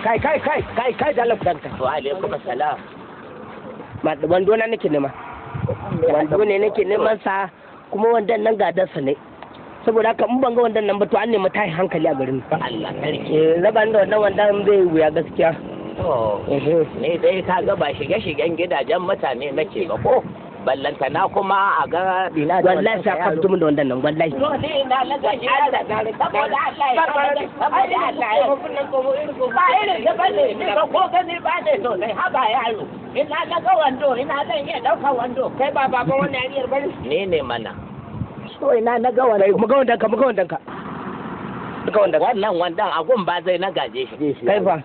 Kai kai kai kai kai da Allah ku dakata. Wa alaikum assalam. Ma wando na nake nema. Wando ne nake neman sa kuma wandan nan gadarsa ne. Saboda haka in ban ga wandan nan ba to an nemi tashi hankali a garin. Allah sarki. Eh raba da wannan wandan zai wuya gaskiya. To ni dai ka ga ba shige-shigen gidajen mutane nake ba ko? Ballantana kuma a ga ina da Wallahi sai ka fito min da wandan nan wallahi. To ni ina na ga shi saboda Allah ya saboda Allah ya ba irin da bane ni ba ko gani ba ne sosai haba yaro. Ina na ga wando ina zan iya ɗaukar wando. Kai ba baban wannan yariyar bane. Ni ne mana. To ina na ga wando. Kai mu ga wandan ka mu ga wandan ka. Ga wandan ka. Wannan wandan a gun ba zai na gaje shi. Kai fa.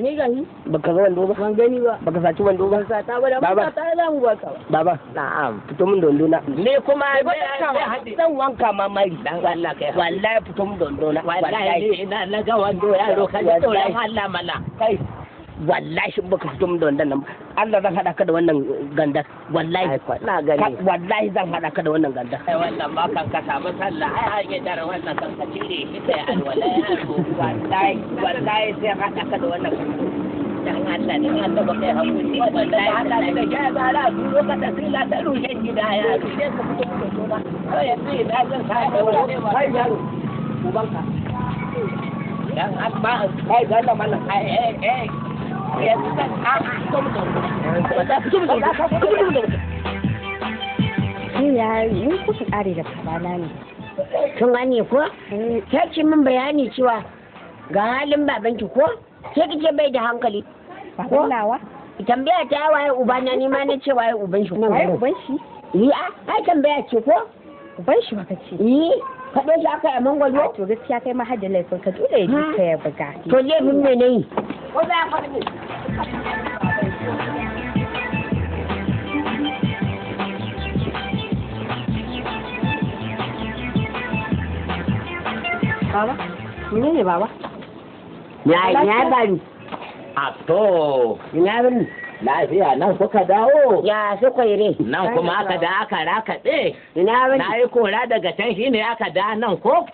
Ni gani? Baka ga wando ba? Ban gani ba. Baka saci wando ba? Ban sata ba da mun Baba. sata za mu baka ba. Baba, Na'am. fito min da wando na. Ni kuma sai Zan wanka ma mari. Dan Allah kai. Wallahi fito min da wando na. Wallahi ni ina na ga wando yaro ka ji tsoron Allah mana. Kai. Wallahi in baka fito min da wandan nan ba, Allah zan hada ka da wannan gandar. Wallahi. Na gani. Wallahi zan hada ka da wannan gandar. Ai wannan ma kan ka samu sallah ai an yi dare wannan kan ka cire shi kai alwala yaro. Wallahi wallahi sai hada ka da wannan. Dan Allah dan Allah ba kai hakuri. Wallahi Allah da ya zara duro ka tasila ta rushe gida yaro. Sai ka fito min da wando na. To yanzu ina zan sa da wani Kai yaro. Ubanka. Dan Allah Kai ga Allah mallam. ai eh eh yanzu kan a Fito min da wando na. Fito min da wando. Fito min da wando. Ya ni kuka kare da babana ne. Kin gane ko? Sai ki min bayani cewa ga halin babanki ko? Sai kike bai da hankali. Baban nawa? Tambaya ta waye ubana ni ma na ce waye uban shi. Waye uban shi? Yi a ai tambaya ce ko? Uban shi baka ce. Yi kaɗo shi aka yi a mangwalo? To gaskiya kai ma hadda laifin ka dole ya ji ka ya buga. To laifin me na yi? Ko za ka faɗi? Baba, menene baba? Ya ya bani. A to Ina bani. lafiya nan kuka dawo. Ya su kwaire. Nan kuma aka da aka rakaɗe. Ina bani. Na yi kora daga can shine aka da nan ko?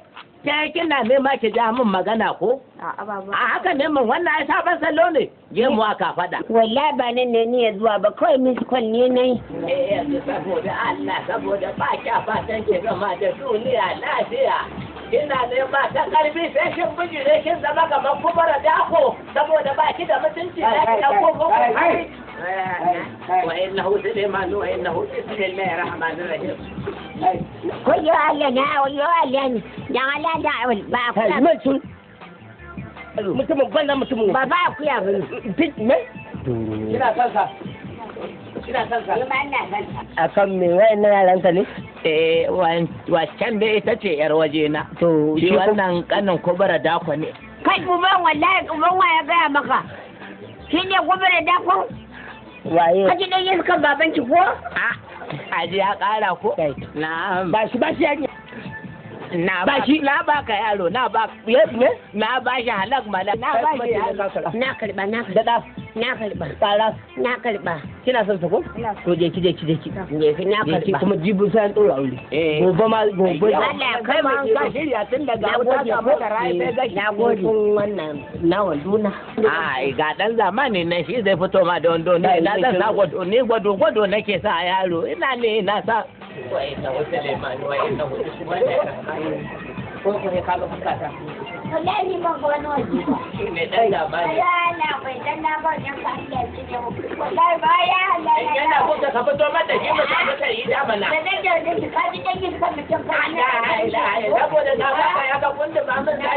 Ke kina nema ki ja min magana ko? A'a baba. A haka ne min wannan ai sabon salo ne. Gemu aka faɗa. Wallahi ba nan ne ni ya zuwa ba kawai miss call ne na yi. Eh yanzu saboda Allah saboda ba kya fatan ki gama da duniya lafiya. Ina nema ta karfi sai kin bijire kin zama kamar kubara dako saboda ba ki da mutunci za ki dauko ko wa innahu Sulaiman wa innahu bismillahir rahmanir rahim. Wayo Allah na wayo Allah ne. Dan Allah da ba Kai akuya. mai sun. Mutumin banza mutumin. Ba ba akuya ba ne. Fit me? Kina son sa? Kina son sa? Ni ma ina son sa. Akan me wayannan yaranka ne? Eh wancan dai ita ce yar waje na. To Shi wannan kanin kubara dako ne. Kai uban wallahi uban wa ya gaya maka. Shi ne gobe da dako? waye? Kaji dan iskan babanki ko? A aji ya kara ko? Kai. Na'am. Ba shi ba shi yarinya. Na Ba shi. Na baka yaro na ba Ye me? na ba shi halak malak na ba shi yaro. Na karba na karba. Dada Na karba. tsara Na karba. kina son sa ko? Ina To je ki je ki je ki. Je ki na Je ki karba. kuma jibi sai an ɗora aure. Eh. Gobe ma gobe. Allah ya kai ma an mu. ka shirya tun daga Na wuta gode ga ko? mata rai sai gashi. Na gode. Kun wannan na wando na. Ai ga dan zamani nan shi zai fito ma da wando ni Kai, na zan kai. sa gwado ni gwado gwado nake sa yaro ina ne ina sa. Wa inna Sulaiman wa inna Ko ko ne ka ga fuskata. Wallahi ni ban ga wani waje ba. Shi ne dan zamani. Ya Allah bai dan na ba dan ka Allah ya cire mu. Wallahi ba ya Allah ya. Yana kuka ka fito mata shi mu ta mata yi da mana. Da dan da shi ka ji dan iskan mutum ka. La ilaha saboda na baka ya ga kunda ba mun da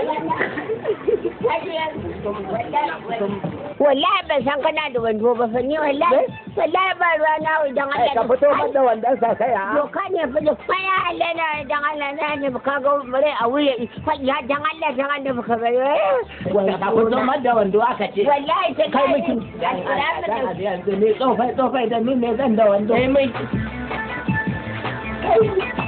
Wallahi ban san kana da wando ba fa ni wallahi wallahi ba ruwa na idan Allah Ka fito mata wandon sa kai a. Doka ne fa da faya Allah na idan Allah na ne ka ga bare a wuya fa ya dan Allah dan Allah ka bare. Ka fito mata wando aka ce. Wallahi sai Kai miki. Yanzu ni tsofai tsofai da ni ne zan da wando. Kai mai. Kai.